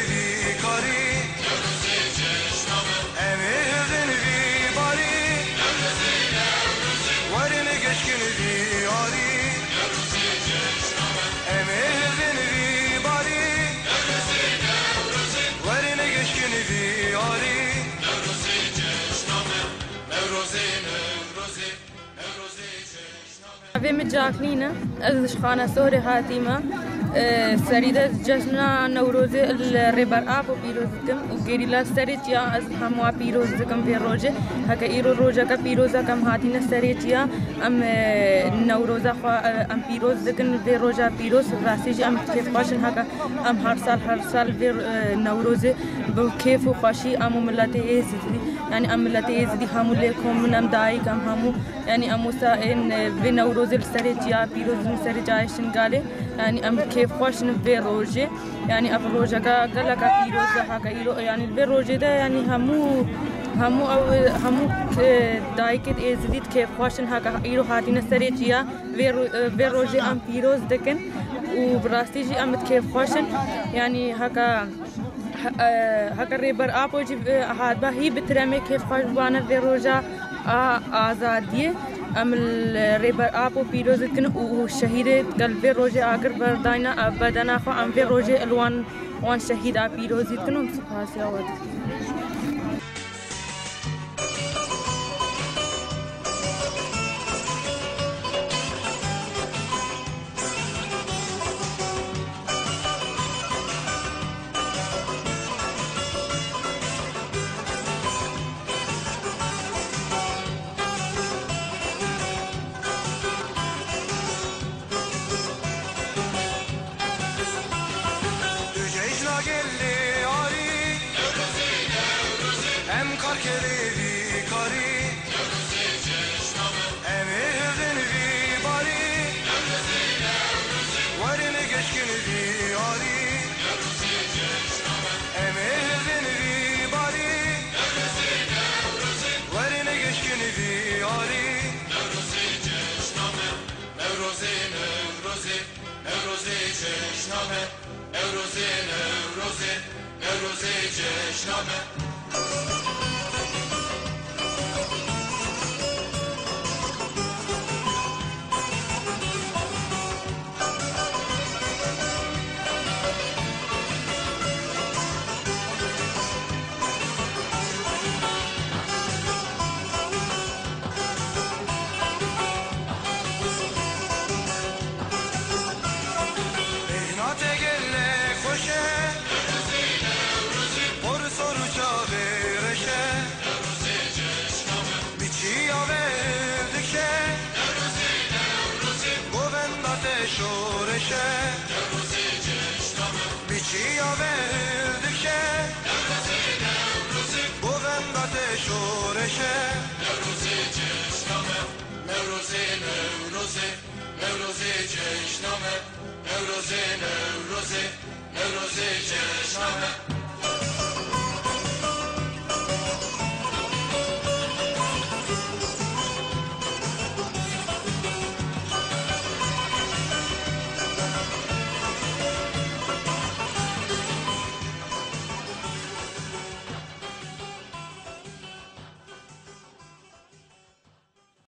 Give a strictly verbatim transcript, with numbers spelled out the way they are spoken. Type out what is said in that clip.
Vî karî, em ê hilin vî barî, werin gişkin vî arî. Em ê hilin vî barî, werin gişkin vî arî. Navê min Caknîn e. Ez ji Xanesorê hatîme. E, serî de cejna Newrozê li Rêber Apo pîroz dikim û gerîla serê çiya ez hemû pîroz dikim vê rojê. Heke îro rojeke pîroz e, em hatîne serê çiya, em, e, Newroza xwe, e, em pîroz dikin vê roja pîroz. Rastî jî em kêfxweş in heke em her sal, her sal vê, e, Newrozê bi kêf û xweşî em û miletê Êzidî, yanî em miletê Êzidî hemû lê kom in, em dayik, em hemû Yanî em wisa ên, e, vê Newrozê li serê çiya pîroz in, li serê çiyayê Şingalê. Yanî em kêfxweş in vê rojê. Yanî ev rojeke geleke pîroz e, heke îro, yanî li vê rojê de, yanî hemû, hemû ew, hemû, e, dayikêt Êzidî kêfxweş in, heke îro hatîne serê çiya vê ro-, e, vê rojê em pîroz dikin û bi rastî jî em bi kêfxweş in. Yanî heke He-, e, heke Rêber Apo jî, e, hatba hî bi tiremê kêfxweş bibane vê roja a azadiyê. Em li Rêber Apo pîroz dikin û, û şehîdê gel vê rojê agir berdayne, e, bedena xwe, em vê rojê li wan, wan şehîda pîrozî dikin û spasiya we dikin. Tu cejna gelê arî, em karkerê vî karî. Em ê hilin vî barî, werin gişkin vî arî. Em ê hilin vî barî, werin gişkin vî arî. Newrozê, Newrozê, Newrozê, Newrozê cejna me. Newrozê, Newrozê, Newrozê cejna me. Bêhna te gelek xweş e, xor sor û çavê reş e. Miçiya ve hildik e, govenda te şoreş e. Miçiya ve hildik e, govenda te şoreş e. Newrozê, Newrozê, Newrozê, Newrozê cejna me. Newrozê, Newrozê, Newrozê cejna me.